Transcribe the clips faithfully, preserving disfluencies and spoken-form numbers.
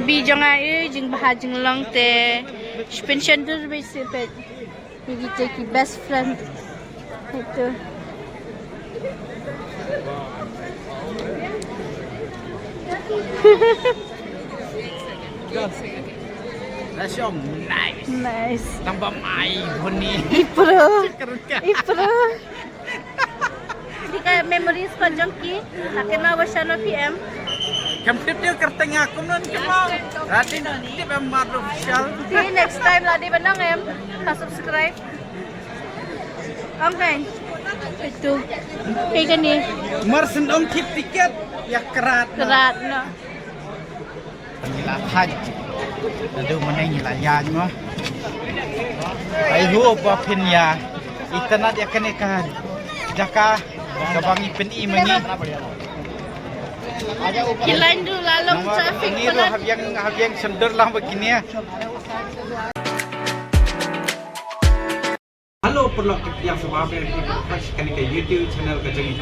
Bi jong nga, eh, jingbha jinglong te. Shu pynshon dur bi sipet. Ini kita ki best friend. Itu. Nice. Nice. Tambah mai buni. Ipro. Ipro. Di ka memories ko jong ki. Takin na wa shano P M. Kam tip tip kerteng aku nun kemau. Ratin tip em maru shal. Di next time lah di benang em. Ka subscribe. Ong kan. Itu. Kayak gini. Mar sendong tip tiket ya kerat. Kerat no. Ngi la thait. Naduh mynne ngi la ïaid mo. Ai hu ba phin ïa itynnad ïa kane ka jaka kaba ngi pyni ma ngi. Ki lain du la long traffic ngi ruh palat. Hap ïeng hap ïeng sendor lang ba kine. Hello paralok ki pdiang sngewbha ba ïa phi ba phi kane ka YouTube channel ka jong ngi.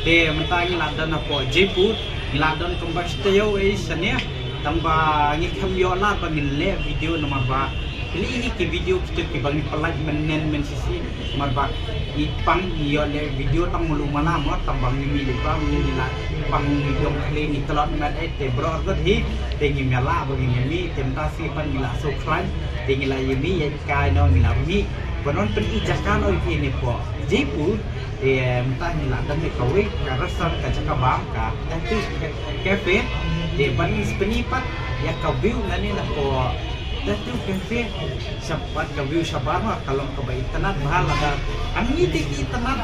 Te mynta ngi la don hapoh Jaipur, ngi la don kumba shi taïew ei shane. Tang ba ngi khlem ïoh lad ba ngin leh video namar ba phi ïohi ki video kito kiba ngi pynlait mynnin mynshisha namar ba ngi pang ngi ïoh leh video tang mulu mana mo tang ba ngi mih lypa ngi la pang ngi jong khlieh ngi tlot met ei te baroh arngut hi te ngi ïa lah ba ngi mih te mynta shi pat ngi la shu khlaiñ te ngi la ïa mih ïa kai no ngi la mih. Ba non pyni jaka no ïa phi ne po Jaipur. Te mynta ngi la don ïa kawei ka restaurant ka jaka bam ka Tattoo Cafe. Te ban pyni pat ïa ka view na ne na po Tattoo Cafe. Shabar ka view shabar ma ka long kaba itynnad bha lada. Am ngi te ki itynnad.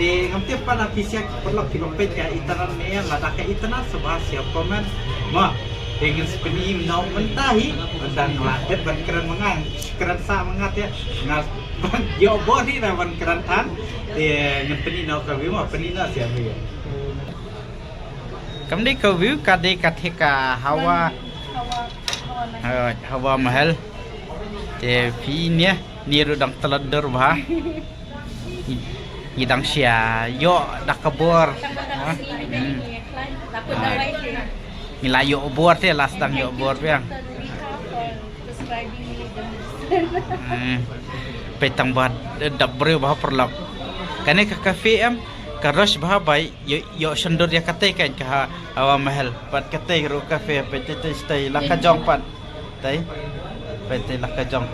Te ngam tip pat la phi sha ki paralok ki long peit ka itynnad ne lada ka itynnad sngewbha sha comment. Ma te ngin sa pyni no mynta hi. Dang la dep ban kren ma nga. Kren sa ma nga te nga ban ïoh bor hi na ban kren than. Te ngin pyni no ka view ma pyni no sha view. Kam dei ka view ka dei ka thik ka hawa. Hawa, hawa mahal. Te phi ne ni ruh dang tlot dur bha. Ngi dang shia ïoh da ka bor. Ha? Hmm. Ngi la ïoh bor te la sdang ïoh bor biang. Hmm. Peit tang ba dap briew bha paralok. Kane ka cafe em ka rush bha ba ïoh, ïoh sendor ïa katei kan ka ha-, hawa mahal. Pat katei ruh cafe peit tei tei stay la ka jong pat. Tei. Peit tei la ka jong.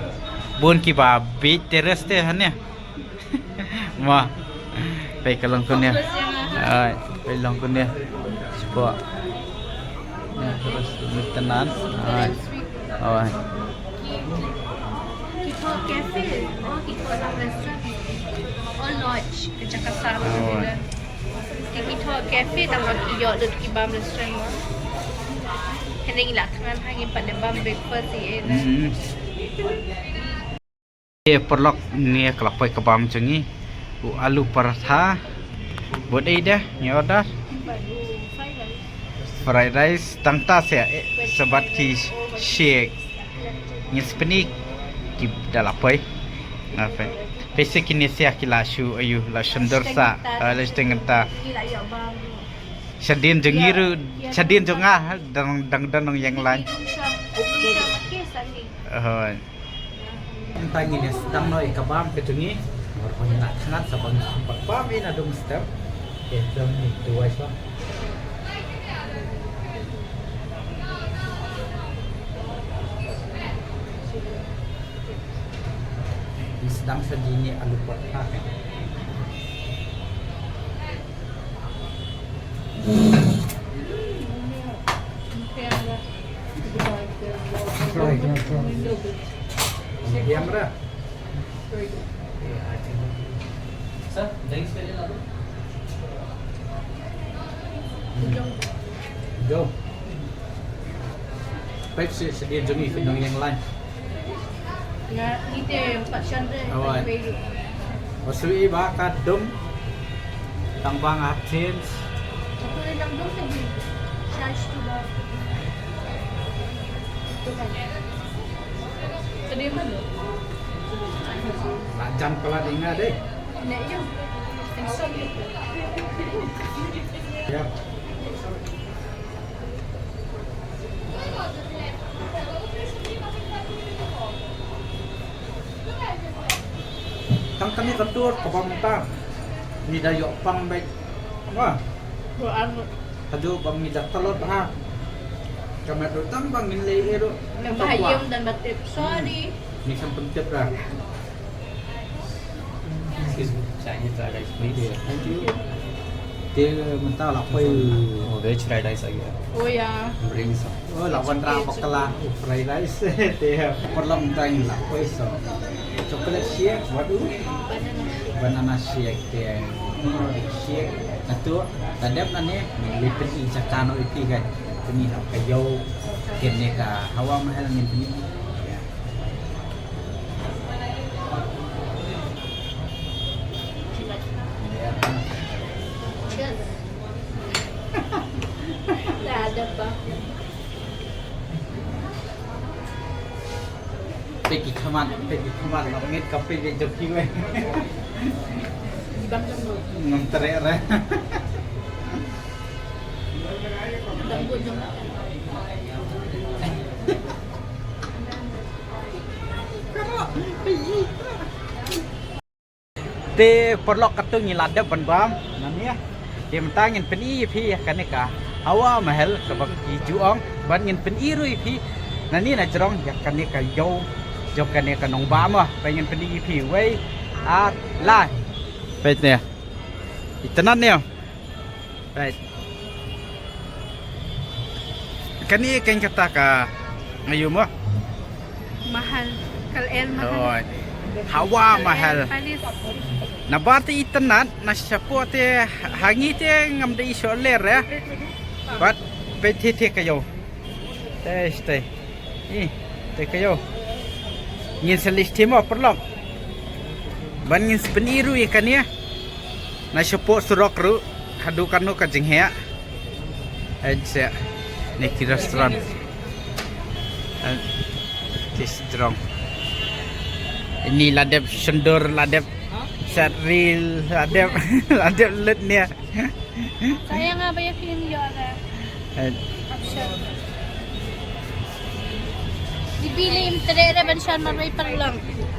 Bun kiba bit terrace te hane. Ma. Peit ka long kane. Ai, peit long kane. Spot. Ya, terus mitenan. Ai. Ai. Ki thoh cafe, oh, ki thoh long restaurant. Oh, lodge, ka jaka sah. Ai. Ki thoh cafe, tang ba ki ïoh lut ki bam restaurant mo. Hynrei ngi la thngan ha ngi pat da bam breakfast ïa na. Hmm. Te paralok ne ka la poi ka bam jong ngi. U alu paratha. Bad ei dah ngi order. Fried rice tang ta se eh, sabat ki shake. Ngi spini ki da la poi. Nga pe. Pese kine sia ki la shu ayu la sendor sa. Ah, la steng ta. Shadien jong ngi ruh, shadien jong nga dang dang dang nong yang lain. Hoi. Mynta ngin ïa sdang noh ïa ka bam ka jong ngi. Namar ba ngi la thngan sa ba ngin bam ïa na dum step. Te jong ngi duwai sa. Ngi sdang sa jingïa alu paratha. Camera. Sir, drinks के लिए ला दो। Go. Pepsi sedih jong ngi phin nong ïeng lain. Nga, ngi te pat shan re. Awai. Wa sui ba ka dum. Tang ba nga change. Aku ni nang dum te bi. Charge tu ba. Tu kan. Sedih mana? Nak jam pala dinga deh. Nak jam. Insya Allah. Ya. Ni ka tur ka bam ta. Ni da ïoh pang bek. Wah. Ko an. Hadu bang ni da talot ha. Ka met ru tang bang ni lei eru. Nang ba yum dan ba tip. Sorry. Ni kan pentip lah. Excuse me, Chinese fried rice, please. Okay, thank you. Te mynta la poi. Oh, veg fried rice agi. Oh, yeah. Bring some. Oh, la wan ra bakla fried rice. Te parlok mynta la poi some chocolate shake, what do? Banana shake. Te shake. Natu, ta dep na ne, ni lipin i jaka no iti kan. Kini la ka yo, kini ka Hawa Mahal ni pini. Peki khamat, peki khamat, la ngit ka peki joki wei. Ngam tere re. Te parlok, katto ngi la dep ban bam. Nani ya? Te mynta ngin pyni ïa phi ïa kane ka Hawa Mahal kaba ki ju ong. Bad ngin pyni ruh ïa phi nani na jrong ïa kane ka ïew jong kane ka nongbah mo. Bad ngin pyni ïa phi wei, ar, lai. Peit ne. Itynnad ne. Right. Kane kan kata ka ayu mo? Mahal. Kal El Mahal. Oh, Hawa Mahal. Palace. Nabar te itynnad na shapoh te, ha ngi te ngam dei shuh leh re. Bad peit te te ka ïew. Te te. Ih, te ka ïew. Ngin sa leit sha mo parlok. Ban ngin sa pyni ruh ïa kane. Na shapoh surok ruh haduh kano ka jingheh. Ai se. Ne ki restaurant. Ai, ki sdrong. Ini la dep shendur, la dep set reel, la dep, la dep lut ne. Sayang ah, ba ïa phi ïoh re. Eh. Option. Di bili im tere re ban shon marwei parlok.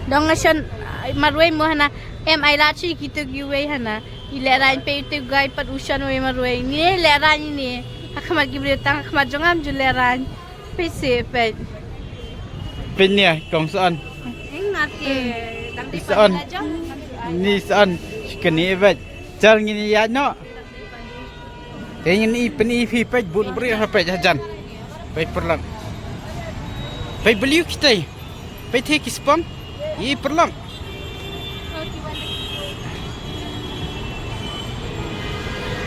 Dang nga shon, ah, marwei mo hana. Em ai la chi kitu kiwei hana. I lehrain peit tu guy pat u shon wei marwei. Ni lehrain ni. Ha khmat ki briew tang ha khmat jong nga ym ju lehrain. Peit se peit. Peit ne kong san. Eng ngat ke dang di san. Ni san. Shikani peit. Chal ngin ïa noh. Te ngin i pyni phi peit bun briew ha peit hajan. Peit parlok. Peit believe kita. Peit te ki spong. I parlok.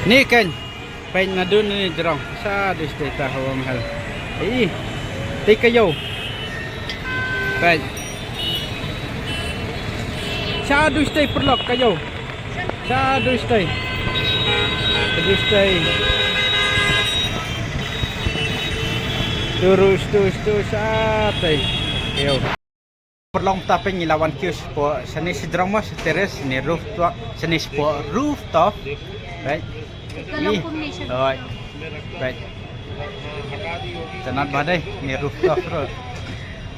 Ni kan. Peit naduh ne jrong. Sa dei sdei ta Hawa Mahal. Ei. Te ka ïew. Peit. Sa dei sdei parlok ka ïew. Sa dei sdei. Sa dei sdei. Turus, turus, turus, sa dei. Ka ïew. Parlok, mynta peit ngi la wan kiew shapoh shane sdrong mo, sha terrace ne rooftop, shane shapoh rooftop. Right. Ih, right. Right. Itynnad ba dei ne rooftop ruh.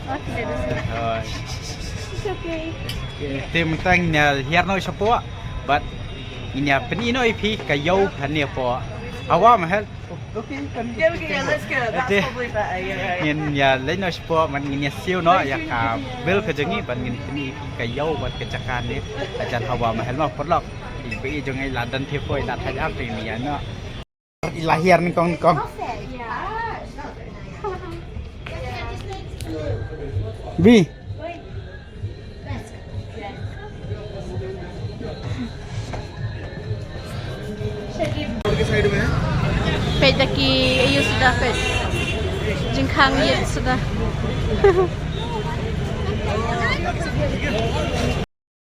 Right. Te mynta ngin ïa hiar noh shapoh bad ngin ïa pyni noh ïa phi ka ïew hangne hapoh Hawa Mahal. Okay, kan. Yeah, okay, yeah, let's go. That's probably better. Yeah, yeah, yeah. Ngin ïa leit noh shapoh, man, ngin ïa siew noh ïa ka bill ka jong ngi, ban ngin pyni ka ïew bad ka jaka ne. Hajan Hawa Mahal mo parlok. Ba i jong ngi la don te poi la thait ap te ngin ïa noh. I la hiar nyngkong nyngkong. Bi. Peit da ki ïew suda peit. Jingkhang ïew suda.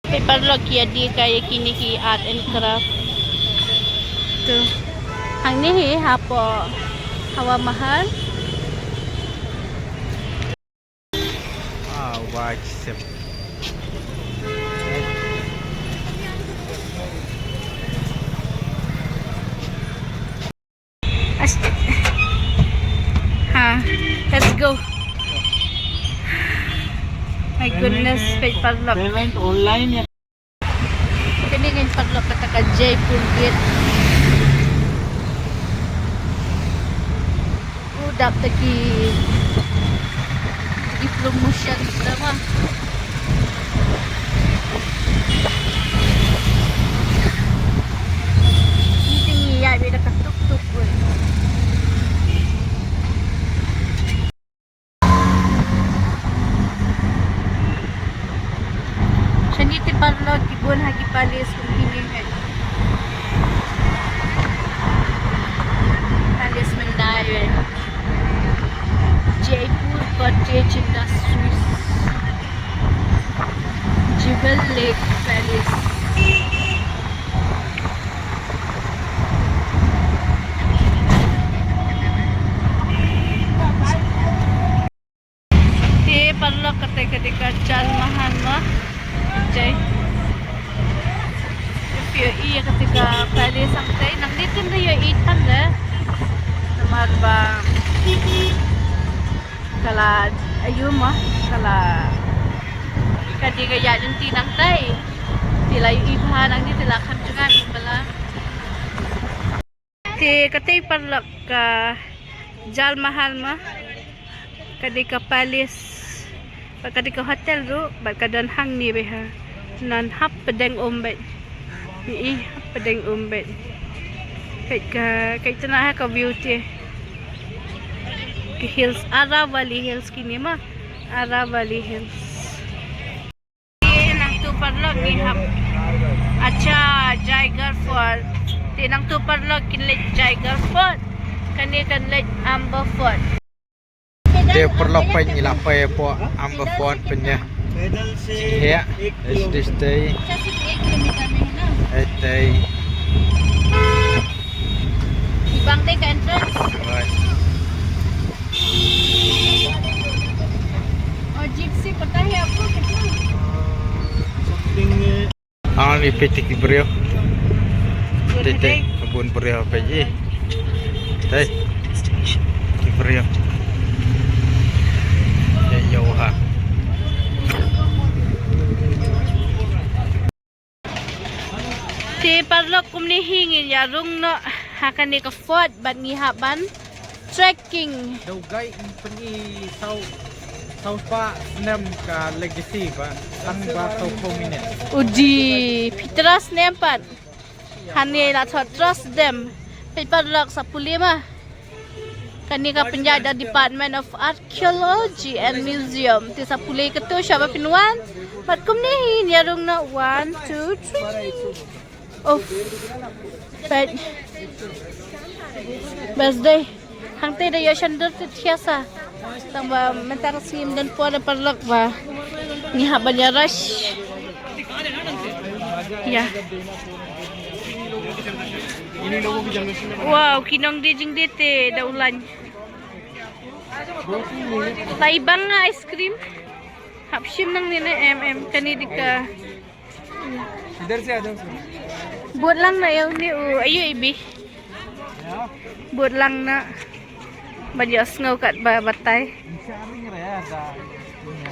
Peit parlok ki ïa die kai ïa kine ki art and craft. Tu. Hangne hi hapoh Hawa Mahal. Ah, wai, sip. Ast-, ha, let's go. My goodness, peit parlok. Payment online ya. Jaipur Gate. U dap da ki, da ki promotion drama. Ni te ngi ïaid beit da ka tuk tuk. Shane te paralok ki bun ha ki palace kum kine hi. Palace mynta hi. Jaipur Cottage Industries. Jebel Lake Palace. Te paralok, kata ka dei ka Jal Mahal mo. Te phi ïohi ïa kata ka palace hangtei, nangne te ym da ïohi than re. Namar ba ka la, aïu mo, ka la, ka dei ka ïaid lynti nangtei. Te la ïohi bha nangne, te la kham jngai ba la. Te katei paralok ka Jal Mahal mo. Ka dei ka palace. Bad ka dei ka hotel ruh, bad ka don hangne beit ha. Nang hap pdeng um beit. Ï, hap pdeng um beit. Peit ka, ka itynnad ha ka view te. Ki hills, Aravalli Hills kine mo. Aravalli Hills. Te nangtu paralok ngi hap. Acha, Jaigarh Fort. Te nangtu paralok kin leit Jaigarh Fort. Kane kan leit Amber Fort. Te paralok, peit ngi la poi hapoh Amber Fort pynïa. Jingeh. Este este. Este. Ibang te ka entrance. Right. Oh, Gypsy, pata hai aapko kitna? Something, eh, ah, ni piti ki briew. Te te, bun briew peit. Te. Ki briew. Te ïoh ha. Te paralok, kumne hi ngin ïa rung noh ha kane ka fort bad ngi hap ban trekking. Dau guide pynï saw, saw spah snem ka legacy ba tang ba saw phew minit. Uji, phi three snem pat. Hangne la thoh three snem. Peit paralok, sa pule ma. Kane ka pynïaid da Department of Archaeology and Museum. Te sa pule kato sha ba phin wan. Bad kumne hi ngin ïa rung noh, one, two, three. Of. Peit. Best day. Hangtei da ïoh shandor te thiah sa. Tang ba mynta ka sngi ym don por da paralok ba ngi hap ban ïa rush. Ïa. Wow, ki nongdie jingdie te da u lain. Tei bang ice cream. Hap shim nangne ne em em, kane dei ka. इधर से आ जाओ सर। Bud lang na ïa une u, aïu ibi. Bud lang na. Ban ïohsngew katba batai.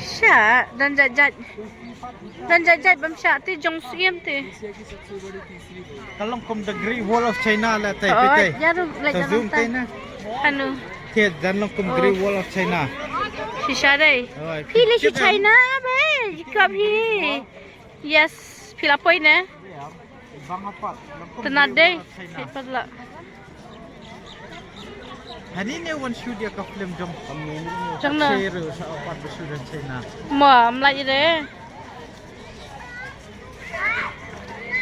Sha, don jait jait. Don jait jait bym shah te, jong siem te. Ka long kum the Great Wall of China la tei. Oh, peit tei. Ïa ruh, leit. Ka zoom tei na. Anu. Te don long kum Great Wall of China. Shisha dei. Oh, phi leit sha China be, jikap hi. Yes, phi la poi ne? Tena dei. Phi pat la. Hani ne wan shoot ïa ka film jong. Jong na. Share sa pat ba shoot jong China. Ma, ym lait re.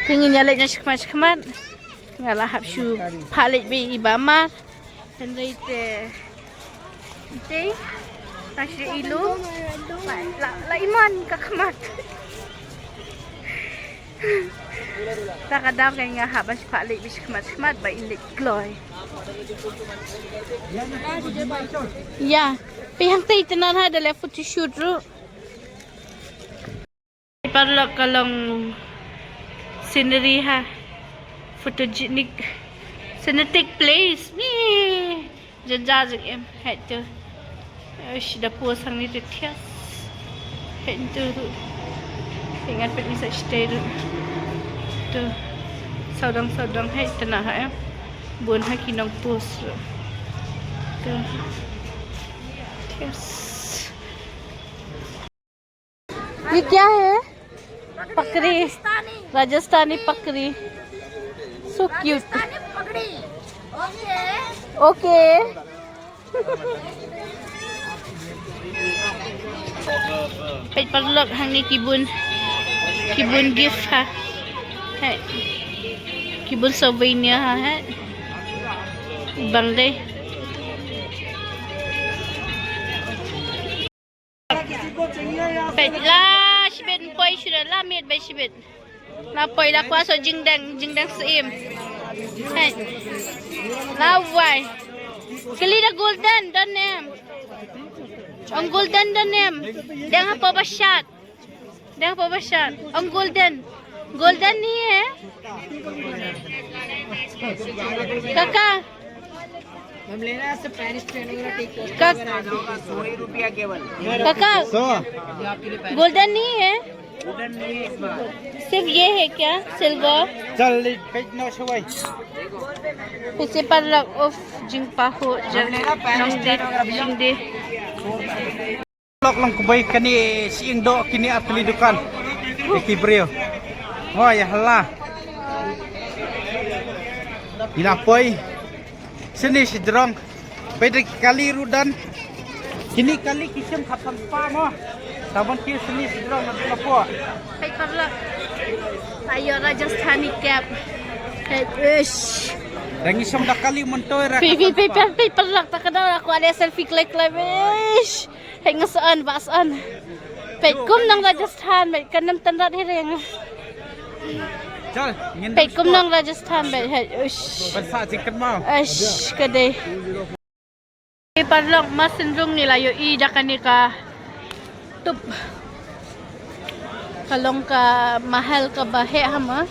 Te ngin ïa leit na shakhmat shakhmat. Nga la hap shu phah leit beit i Bamar. Hynrei te, te, ta shu ilu. La, la iman ka khmat. Ta ka daw ka nga hap ban shu phah leit beit shakhmat shakhmat ba in leit kloi. Ïa, phi hangtei te nan ha da leh photoshoot ruh. Paralok, ka long scenery ha. Photogenic. Scenic place. Ni. Jaja jing em. Hai tu. Ish, da pos hangne te thiah. Hai tu tu. Ingat pet misa stay tu. Tu. Sawdong sawdong hai tana ha em. Bun ha ki nongpost. Yes. ये क्या है? पकड़ी। राजस्थानी पकड़ी। So cute. राजस्थानी पकड़ी। ओके। ओके। Peit paralok, hangne ki bun, ki bun gift ha. Hai. Ki bun souvenir ha, hai. Bang dei. Peit la shibit, poi shuh la miet, peit shibit. La poi, la kwah shuh jingdeng, jingdeng syiem. Hei. La wai. Kylli da Golden don ne em. Ong Golden don ne em. Deng hapoh ba shad. Deng hapoh ba shad. Ong Golden. Golden nahi hai? काका, हम लेना है, Paris train वगैरह टिकट का, काका, Golden नहीं है? सिर्फ ये है क्या, सिल्वर? चल, ले, peit noh shuh wei. Peit paralok, uff, jingpahuh, jingdih. Lok lang kumba kane, shu ïeng doh kine ar tylli dukan. Ïa ki briew. Hoi, ïa hala. Ïa la poi. Shane shajrong. Peit da ki kali ruh don. Kine kali ki shem khatsan spah mo. Tangba ki shane shajrong na la poi. Peit paralok. Ayo Rajasthani cap. Peit, ish. Da ngi shong da kali myntoi ra. Peit, peit, peit, peit, peit paralok, ta ka daw, aku ada selfie klek klek. Ish. Hei, nga sa on, ba sa on. Peit kum nong Rajasthan, peit, kan nym tynrat hi reng. Chal, ngin peit kum nong Rajasthan, peit, hei, ush. Ban sa jingkynmaw. Ush, ka dei. Hei paralok, mar syn rung ngi la ïohi da kane ka tup. Ka long ka mahal kaba heh ha ma.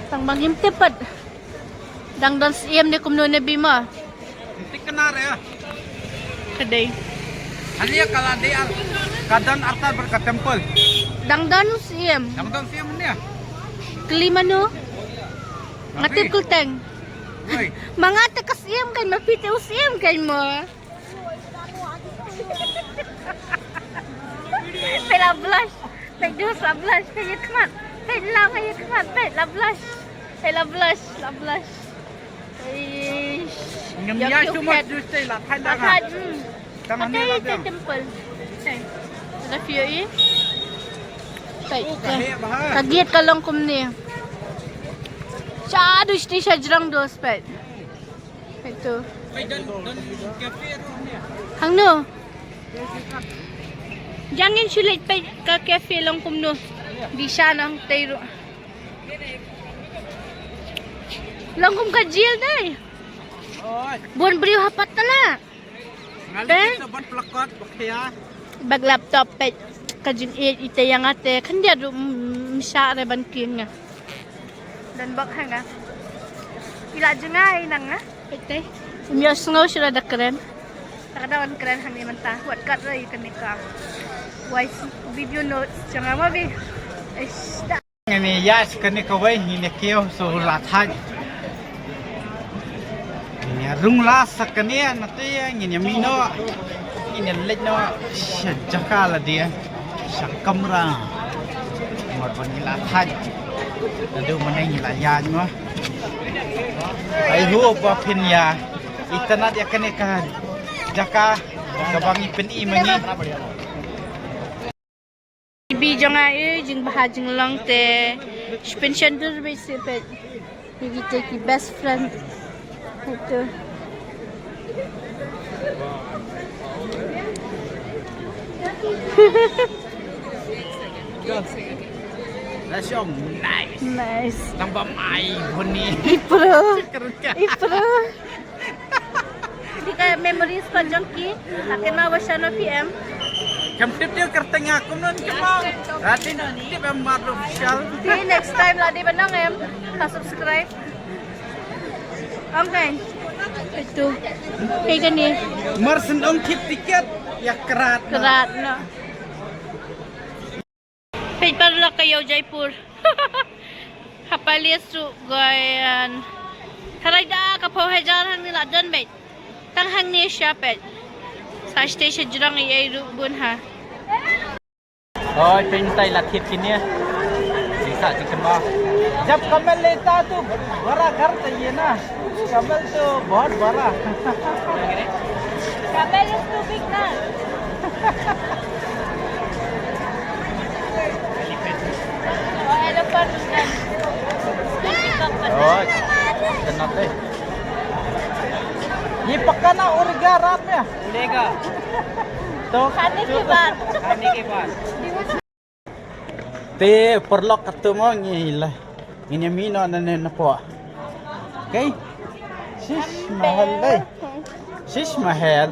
Tang ba ngim tip pat. Dang don syiem ne kumno ne bima. Tik kena re. Ka dei. Ani ka la dei ar, ka don artat bad ka temple. Dang don syiem. Dang don syiem ne. Kylli mano? Nga tip kylteng. Oi. Ma nga te ka syiem kan, ma phi te u syiem kan mo. Peit la blush. Peit dus la blush. Peit ïa khmat. Peit la ïa khmat. Peit la blush. Peit la blush. La blush. Eish. Ngam ïa shu mat dus te la thaiñ da nga. Tang ne la biang. Temple. Te. Love you i. Peit. Ka gate ka long kumne. Sha dus te sha jrong dus peit. Itu. Hangno? Jang ngin shu leit peit ka cafe long kumno. Disha nang tei ruh. Long kum ka jail dei. Bun briew ha pat tala. Te? Bag laptop peit. Ka jingïeit ite ïa nga te khyndiat ruh, mm, sha re ban kin nga. Don bok ha nga. Ila jngai nang nga. Peit te. Ym ïohsngew shuh da kren. Ta ka daw ban kren hangne mynta. Wat kat re ïa kane ka voice video notes jong nga ma bi. Eish da. Ngin ïa ïaid kane kawei, ngin ïa kiew sha u Lathait. Ngin ïa rung la sa kane, na te ngin ïa mih noh. Ngin ïa leit noh sha jaka lade, sha kamra. Mut ba ngi la thait. Naduh mynne ngi la ïaid mo. I hope ba phin ïa itynnad ïa kane ka jaka kaba ngi pyni ma ngi. Bi jong nga, eh, jingbha jinglong te. Shu pynshan dur beit seh peit. Ïa kita ki best friend. Itu. Nice. Nice. Tang ba mai buni. Ipro. Ipro. Di ka memories pat jong ki, la kynmaw ba shano P M. Kam tip tip kyrteng nga kumno kynmaw. Ratin tip em Marlo Official. Di next time la di ba nang em, ka subscribe. Ong kan. Itu. Kaei kane. Mar syn ong tip tiket, ïa krat. Krat noh. Peit paralok ka ïew Jaipur. Hapalias tu goyan. Tharai da ka pau hajar hangne la don beit. Tang hangne sha peit. Sa stage sha jrong ei ei ruh bun ha. Oi, pyntai la thied kine. Sisa tu kemba. जब कमल लेता तो बड़ा घर चाहिए ना। कमल तो बहुत बड़ा। Camel is too big na. Oh, elephant. Oi, kena teh. ये पक्का ना उड़ेगा रात में? उड़ेगा। तो खाने के बाद। खाने के बाद। Te paralok, katto mo ngi la. Ngin ïa mih noh nangne napoh. Okay. Shish Mahal dei. Shish Mahal.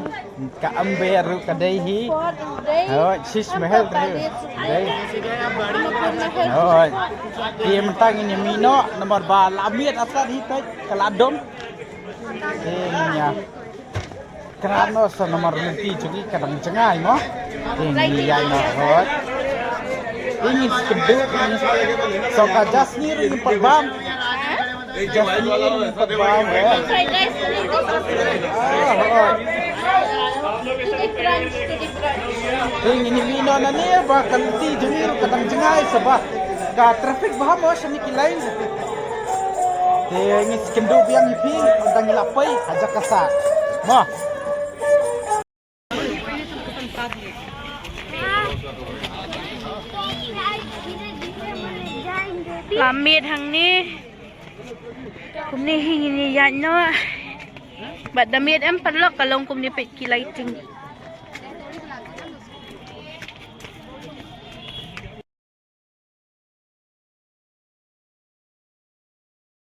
Ka Amber ruh ka dei hi. Hooid, Shish Mahal ruh dei. Hooid. Te mynta ngin ïa mih noh namar ba la miet artat hi peit ka la dom. Te ngin ïa Kynnoh sa namar lynti jong ngi ka dang jngai mo. Te ngi ïaid noh hooid. Te ngi skynduh. So ka jasni ruh ngim pat bam. Jasni ruh ngim pat bam eh. Ah, hooid. Te ngi mih noh nangne ba ka lynti jong ngi ruh ka dang jngai sa ba ka traffic ba mo shane ki line. Te ngi skynduh biang ïa phi, ynda ngi la poi ha jaka sah. Mo. La miet hangne. Kumne hi ngin ïaid noh. Bad da miet em paralok ka long kumne peit ki lighting.